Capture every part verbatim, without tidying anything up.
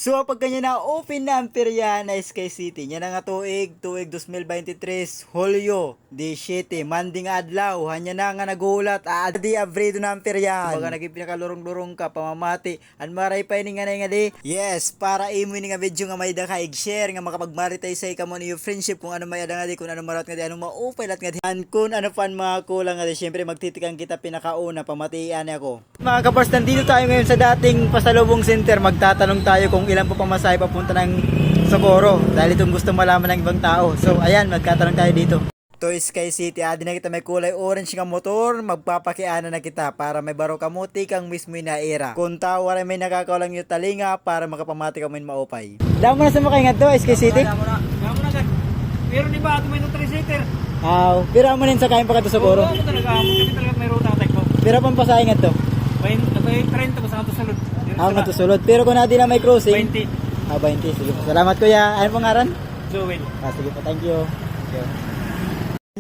So, pagkanya na, open na an peryahan ha Sky City. Yana nga tuig, tuig dos mil baynte tres, Hulyo disisyete, Monday nga adlaw. Hanya na nga naghulat, aadi abrido na an peryahan. Baga naging pinakalurong-lurong ka, pamamati. An maray pa ini nga na nga di. Yes, para imo ini nga video nga may-ada ka, i-share nga makapagmaritaysay kamo an iyo friendship kung ano may-ada nga di, kung ano marawat nga di, ano maupay lat nga di. An kun ano pa an mga kulang nga di, siyempre magtitikang kita pinakauna, pamatii anay ako. Mga kabars, nandito tayo ngayon sa dating Pasalubong Center. Magtatanong tayo kung ilan po pamasahe papunta ng Socorro. Dahil itong gusto malaman ng ibang tao. So, ayan, magtatanong tayo dito. To Sky City, adi na kita may kulay orange nga motor. Magpapakiana na kita para may baro kamo tikang mismo ina ira. Kung tao, waray may nakakaulang iyo talinga para makapamati kamo in maupay. Damo na sumakay ngadto, S K City? Damo na, damo na, sir. Pero di ba, ato may three-seater? Aw, pero amo na in sakayan pa kadto Socorro? Oo, amo talaga, amo kami talaga may ruta nga type po. Pero pampasahe ngadto? Bayn-, may treinta ko sa ato sulod. Aw, ngadto sulod. Pero kung adi na may crossing? Baynte. Ah, baynte. Sige po. Salamat, kuya. Ano pong ngaran? Joel. Ah, sige po. Thank you. Thank you.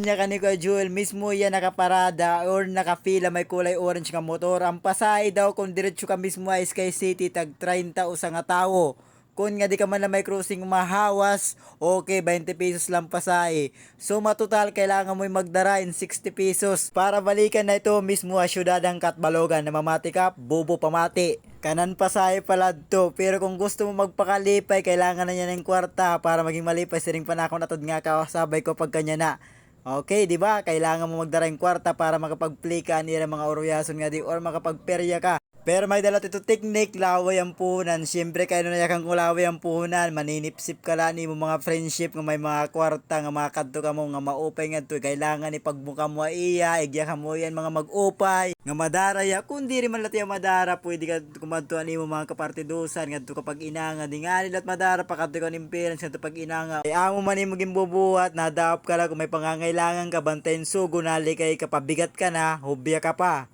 Nya kani Kuya Joel, mismo iya nakaparada or nakapila may kulay orange nga motor. An pasahe daw kung diretso ka mismo ha Sky City, tag treinta usa nga tawo. Kun nga di ka man la may crossing mahawas, okay, baynte pesos lang pasahe. So, matotal, kailangan mo magdara in sixty pesos. Para balikan na ito mismo ha syudad han Catbalogan, namamati ka, bobo pamati. Kanan pasahe pala adto, pero kung gusto mo magpakalipay, kailangan na niya ng kwarta para maging malipay, siring pa na akon atod nga kasabay ko pagkanya na. Okay, di ba? Kailangan mo magdara hin kwarta para makapagplika an ira mga uruyason nga di or makapagperya ka. Pero may dala ito technique, laway an puhunan. Siyempre, kay ano na yakan ko laway an puhunan, maninipsip ka la an imo mga friendship nga may mga kwarta nga makadto kamo nga maupay ngadto. Kailangan ipagmuka mo iya, igya kamo iyan mga mag-upay nga madara ya. Kun diri man la tiya madara, pwede ka kumadto an imo mga kapartidusan, ngadto ka pag-inanga, di ngani lat madara, pakadto ka an parents, ngadto pag-inanga. Ay amo man imo ginbubuhat, nadap ka la, kun may pangangailangan ka, bantayin sugo, nalikay ka, pabigat ka na, hubya ka pa.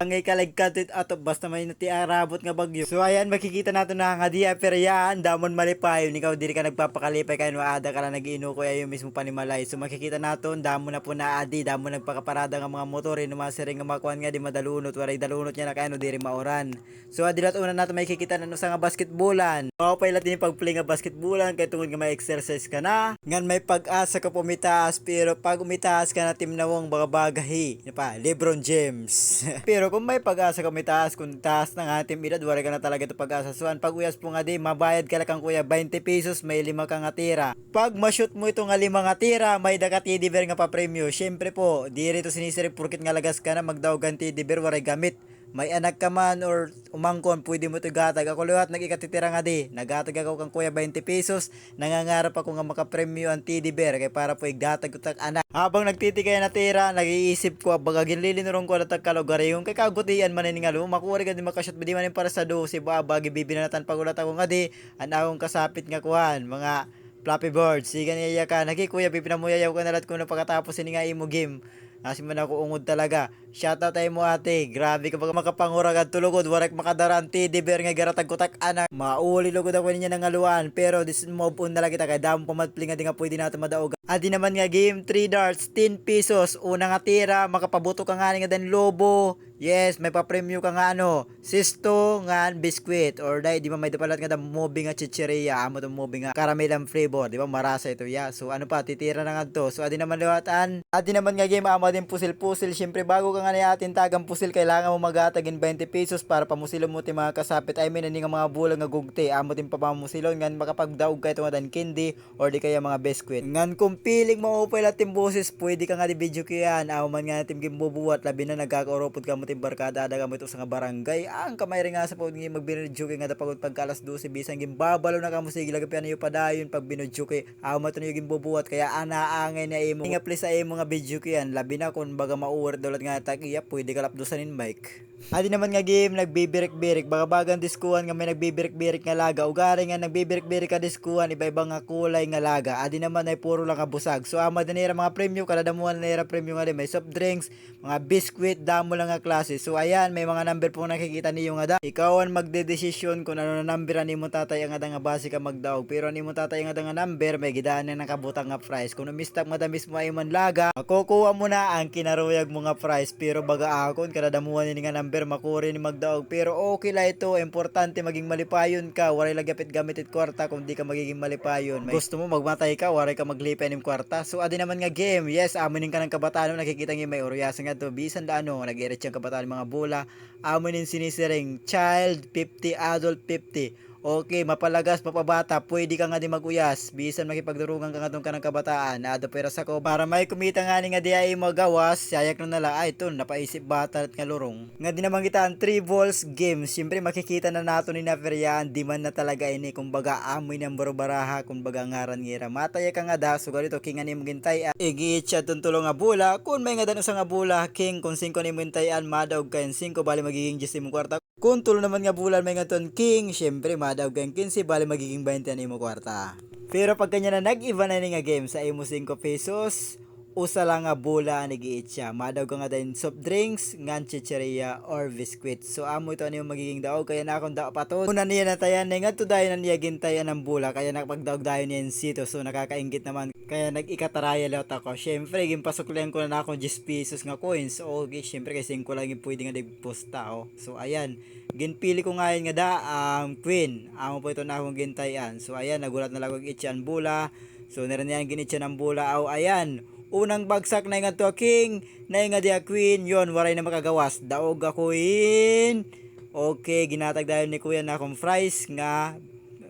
Angay ka la igkadto it ato, basta may natiarabot nga bagyo. So ayan, makikita naton na nga di, pero yan, damo hin malipayon, ikaw diri ka nagpapakalipay kay ano, aada ka la nag-iinukoy, ayaw mismo panimalay. So makikita naton, damo na po na adi, damo nagpakaparada nga mga motor, hin mga siring nga mga kuan nga di madalunot, waray dalunot niya na kay ano, diri mauran. So, adi la it una naton makikita an usa nga basketbolan. Maupay la it ini pag-play nga basketbolan kay tungod nga may exercise ka na. Ngan may pag-asa ka pa umitaas, pero pag umitaas ka na, timnawong baga-baga hi, ano pa, LeBron James. Pero kung may pag-asa ka umitaas, kung taas na nga it im edad, waray ka na talaga ito pag-asa. So, an pag-uyas po nga di, mabayad ka la kan kuya baynte pesos, may lima ka nga tira. Pag ma-shoot mo ito nga lima nga tira, may-ada ka teddy bear nga papremyo. Siyempre po, diri ito sinisiring porket nga lagas ka na, magdaog ka hin teddy bear, waray gamit. May anak ka man or umangkon, pwede mo ito igatag. Ako liwat, nag-ikatitira nga di. Naghatag ako kan kuya baynte pesos. Nangangarap ako nga makapremyo an teddy bear kay para po igatag ko tak anak. Habang nagtitikay na tira, nag-iisip ko, baga ginlilinurong ko na tak kalugaringon kay kagutian man ini nga lo. Makuri ka di makashot, di man ini para sa dose, ba, bagi bibinanatan pag-ulat ako nga di. An akon kasapit nga kuan, mga Flappy Bird, siga niya yakan. Lagi, kuya, pipinamuyayaw ka na la kuno pagkatapos ini nga imo game. Nasiring man ako, ungod talaga. Shoutout ha imo, ate. Grabe ka, baga makapangurag adto lugod. Waray ka makadara hin teddy bear nga igaratag ko tak anak. Mauli lugod ako niya nangaluan. Pero this move on na la kita kay damo pa man it play nga di nga pwede naton madaogan. Adi naman nga game, three darts, ten pesos. Una nga tira, makapabuto ka ngani nga dayon lobo. Yes, may papremyo ka nga ano, sisto ngan biskwit, or di, di ba may-ada pa la it nga da movie nga chicheria, amo it movie nga caramel an flavor, di ba, marasa ito, ya. So, ano pa, titira na ngadto. So, adi naman liwat an, adi naman nga game, amo adi it pusil-pusil. Siyempre, bago ka ngani atin tagan pusil, kailangan mo maghatag hin baynte pesos para pamusilon mo it mga kasapit. I mean, ini nga mga bulag nga gugti, amo it im papamusilon, ngan makapagdaog ka ito nga dayon candy, or di kaya mga biskwit. Ngan kung piling maupay la it im boses, pwede ka ngadi videokehan. Amo man ngani it im ginbubuhat, labi na nagkakaurupod kamo it im barkada, aada kamo it usa nga barangay. An kamay ringasa pa gud nga magbinidyoke ngada pa gud pagka alas dose, bisan ginbabalo na kamo, sige la gad, ano iyo padayon pagbinidyoke. Amo man it iyo ginbubuhat, kay ana angay na imo nga please ha imo nga videokehan. Labi na kun baga ma-over daw la it nga tag-iya, pwede ka lapdusan hin bike. Adi naman nga game, nagbibirik-birik. Baga-baga an diskuhan nga may nagbibirik-birik nga laga. Ug ari nga nagbibirik-birik ka diskuhan, iba-iba nga kulay nga laga. Adi naman ay puro la nga busag. So, amo adi an ira mga premyo, kadadamuhan an ira premyo nga di, may soft drinks, mga biskwit, damo la nga klase. So, ayan, may mga number po nakikita niyo ngada. Ikaw an magdedesisyon kun ano na number an imo tatay-an ngada nga base ka magdaog. Pero an imo tatay-an ngada nga number, may gidaan na nakabutang nga prize. Kun umistop ngada mismo ha imo an laga, makukuha mo na an kinaruyag mo nga prize. Pero baga akon, kadadamuhan ini nga number, makuri ini magdaog. Pero okay la ito, importante maging malipayon ka. Waray la gihap it gamit it kwarta kon di ka magiging malipayon. Gusto mo magmatay ka, waray ka maglipay hin im kwarta. So, adi naman nga game. Yes, amo ini an kanan kabataan, nakikita niyo may oryasan ngadto. Bisan la ano, nag-iiritsa an kabataan hin mga bola. Amo ini an sinisiring, child fifty, adult fifty. Okay, mapalagas, mapabata, pwede ka ngadi mag-uyas. Bisan makipagdurugan ka ngadto han kanan kabataan, adto pa hira sakob. Para may kumita ngani ngadi ha imo gawas, sayaknon na la, ay, ton, napaisip bata nga lurong. Ngadi naman kita han three balls game. Siyempre, makikita na naton ini ha peryahan, demand na talaga ini. Kumbaga, amo ini an baro-baraha, kumbaga, ngaran nira. Mataya ka ngada, sugad hito, king an imo gintay-an. Ig-iitsa adton tulo nga bola, kon may ngada hin usa nga bola, king, kon singko an imo gintay-an, madaog ka hin singko, bali magiging diyes imo kwarta. Kon tulo naman nga bola an may ngadto han king, siyempre, madaog ka hin kinse, bali magiging baynte an imo kwarta. Pero pagkadya na nag-iba na ini nga game, sa imo singko pesos, usa la nga bola an ig-iitsa. Madaog ka ngada hin soft drinks, ngan chicheria or biscuit. So, amo ito an imo magiging daog, kay an akon daog pa ito. Una niya natayan, na ngadto dayon an iya gintay-an an bola, kay nakapagdaog dayon niya hin sito. So, nakakainggit naman. Kay nag-ikataraya la ako. Siyempre, ginpasuklian ko na an akon diyes pesos nga coins. Okay, siyempre, kay singko la it pwede nga di pusta, o. So, ayan. Ginpili ko ngayon ngada, um, queen. Amo pa ito an akon gintay-an. So, ayan, naghulat na la ako ig-itsa an bola. So, nira niya an gin-itsa an bola. Aw, ayan. Unang bagsak na ngadto ha king, na ngadi ha queen. Yon, waray na makagawas. Daog ako hin. Okay, ginhatag dayon ni kuya an akon prize nga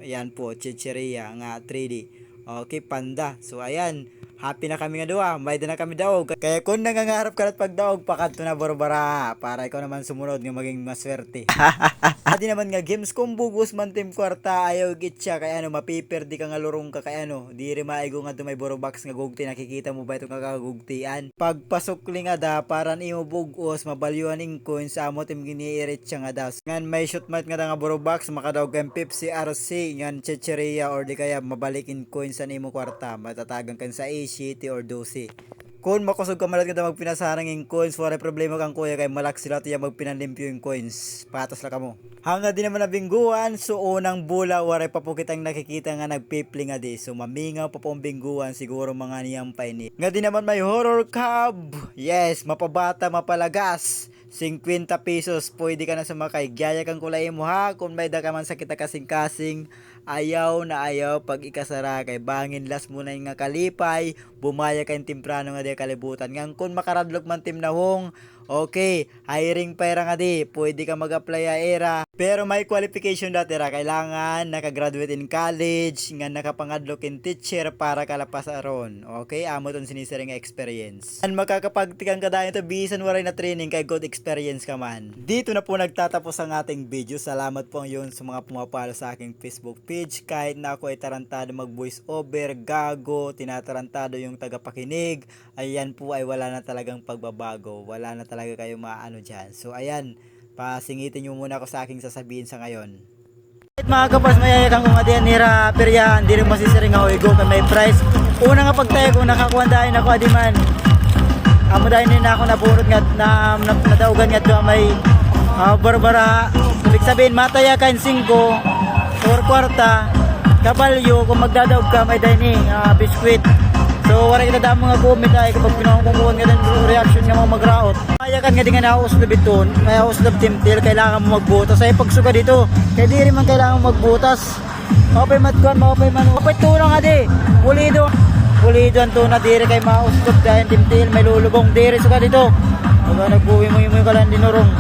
Ayan po, chicheria nga three D. Okay, panda. So, ayan. Happy na kami nga duha. May-ada na kami daog. Kaya kon nangangarap ka na pagdaog, pakadto na, baro-baraha. Para ikaw naman sumunod nga maging maswerte. Adi naman nga games, kon bug-os man it im kwarta, ayaw ig-itsa kay ano, mapiperdi ka nga lurong ka kay ano. Diri maigo ngadto may baro-box nga gugti, nakikita mo ba ito nga kagugtian? Pagpasukli ngada, para an imo bug-os, mabalyuhan in coins, amo it im gin-iiritsa ngada. Ngan may shoot man it ngada nga baro-box, makadaog ka hin Pepsi, R C, ngan chicheria, or di kaya mabalik in coins an imo kwarta. Matatagan ka hin sais, siyete, or dose. Kon makusog ka man la ngada magpinasarang hin coins, waray problema kan kuya kay malaksi la it iya magpinanlimpyo hin coins. Patas la kamo. Hangadi naman ha binggohan, so unang bola, waray pa po kitang nakikita nga nagpi-play ngadi. So mamingaw pa po an binggohan, siguro mga niyam pa ini. Ngadi naman may horror cab. Yes, mapabata, mapalagas. Singkwenta pesos, pwede ka na sumakay. Giyayakan ko la imo ha, kon may-ada ka man sakit ha kasingkasing, ayaw na ayaw pag-ikasara kay bangin last mo na nga kalipay, bumaya ka hin temprano ngadi ha kalibutan. Ngan kon makaradlok man it im nawong, okay, hiring pa hira ngadi, pwede ka mag-apply ha ira. Pero may qualification daw it ira, kailangan naka-graduate in college, ngan nakapangadlok in teacher para ka la pasaron. Okay, amo iton sinisiring nga experience. An makakapagtikang ka dayon ito, bisan waray na training kay good experience ka man. Dito na po nagtatapos ang ating video. Salamat po ngayon sa mga pumapalo sa aking Facebook page. Kahit na ako ay tarantado mag-voice over, gago, tinatarantado yung tagapakinig, ayan po ay wala na talagang pagbabago. Wala na talaga kayong maano dyan. So, ayan, pasingitin niyo muna ako sa aking sasabihin sa ngayon. Mga kapars, mayayakan ko ngadi ha ira peryahan, diri masisiring nga uygo kay may prize. Una nga pagtayo ko, nakakuan dayon ako, adi man. Amo dayon ini an akon nabunot nga, na, na, nadaugan ngadto ha may, ah, baro-baraha. Ibig sabihin, mataya ka hin singko or kwarta, kabalyo, kon magdadaog ka, may-ada ini, ah, biskwit. So, waray kita damo nga comment, ay, kapag pinangkukuan ngadi hin reaction nga mga magraot. Mayakan ngadi nga nauuslob iton, nauuslob it im tail, kailangan mo magbutas. Ay, pagsugad hito, kay diri man kailangan magbutas. Maupay man kuan, maupay man. Maupay tuna ngadi. Pulido. Pulido an tuna, diri kay mauslob dayon it im tail, may lulubong, diri sugad hito. Baga nagbuwi-muwi-muwi ka la hin dinurong.